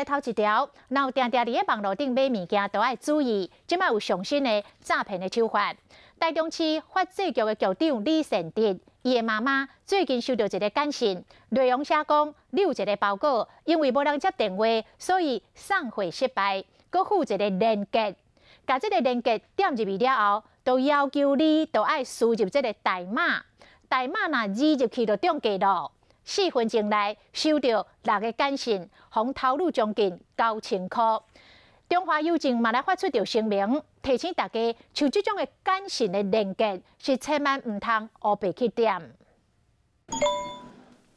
頭一條，若有定定佇咧網路頂買物件，都愛注意，這擺有上新的詐騙的手法。台中市法制局的局長李善德，伊的媽媽最近收到一个簡訊，內容寫講你有一个包裹，因為無人接電話，所以送貨失敗，閣附一个連結，共這个連結點入去了後，就要求你都愛輸入這个代碼，代碼若輸入去就中計囉。4分鐘內收到六个簡訊，予偷擄將近9000箍。中華郵政嘛來發出著聲明，提醒大家，像這種的簡訊的連結是千萬毋通烏白去點。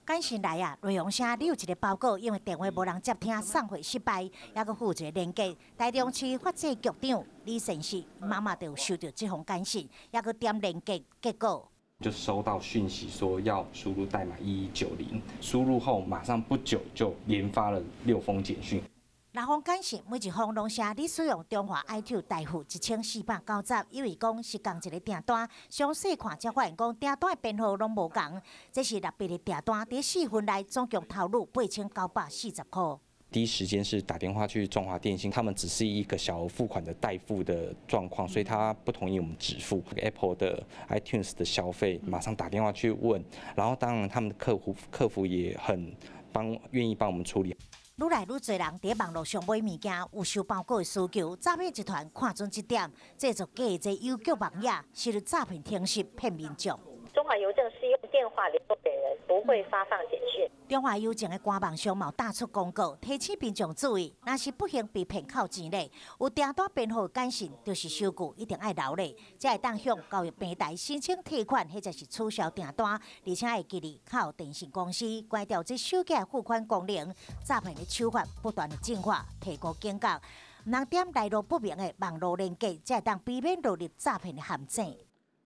簡訊來啊，內容寫你有一个包裹，因為電話無人接聽，送貨失敗，猶閣附一个連結。台中市法制局長李善實媽媽就收到這封簡訊，猶閣點連結，結果就收到訊息說要輸入代碼1190，輸入後馬上不久就連發了六封簡訊。六封簡訊每一封攏寫你使用中華 iTunes 代付1490，以為講是仝一个訂單，詳細看才發現講訂單的編號攏無仝。這是六筆的訂單，佇4分內總共偷擄8940箍。第一時間是打電話去中華電信，他們只是一個小額付款的代付的狀況，所以他不同意我們止付 Apple 的 iTunes 的消費，馬上打電話去問，然後當然他們的客服也很幫願意幫我們處理。愈來愈濟人佇網路上買物件，有收包裹的需求，詐騙集團看準這點，製作假的這郵局網頁，設立詐騙程式騙民眾。中華郵政是用電話聯絡本人，不會發放簡訊。中華郵政的官網上嘛打出公告，提醒民眾注意，若是不幸被騙扣錢咧，有訂單編號簡訊，就是收據，一定愛留咧，才會當向交易平台申請退款，或者是取消訂單，而且會記得敲電信公司關掉這手機付款功能。詐騙的手法不斷的進化，提高警覺，毋通點來路不明的網路連結，才會當避免落入詐騙的陷阱。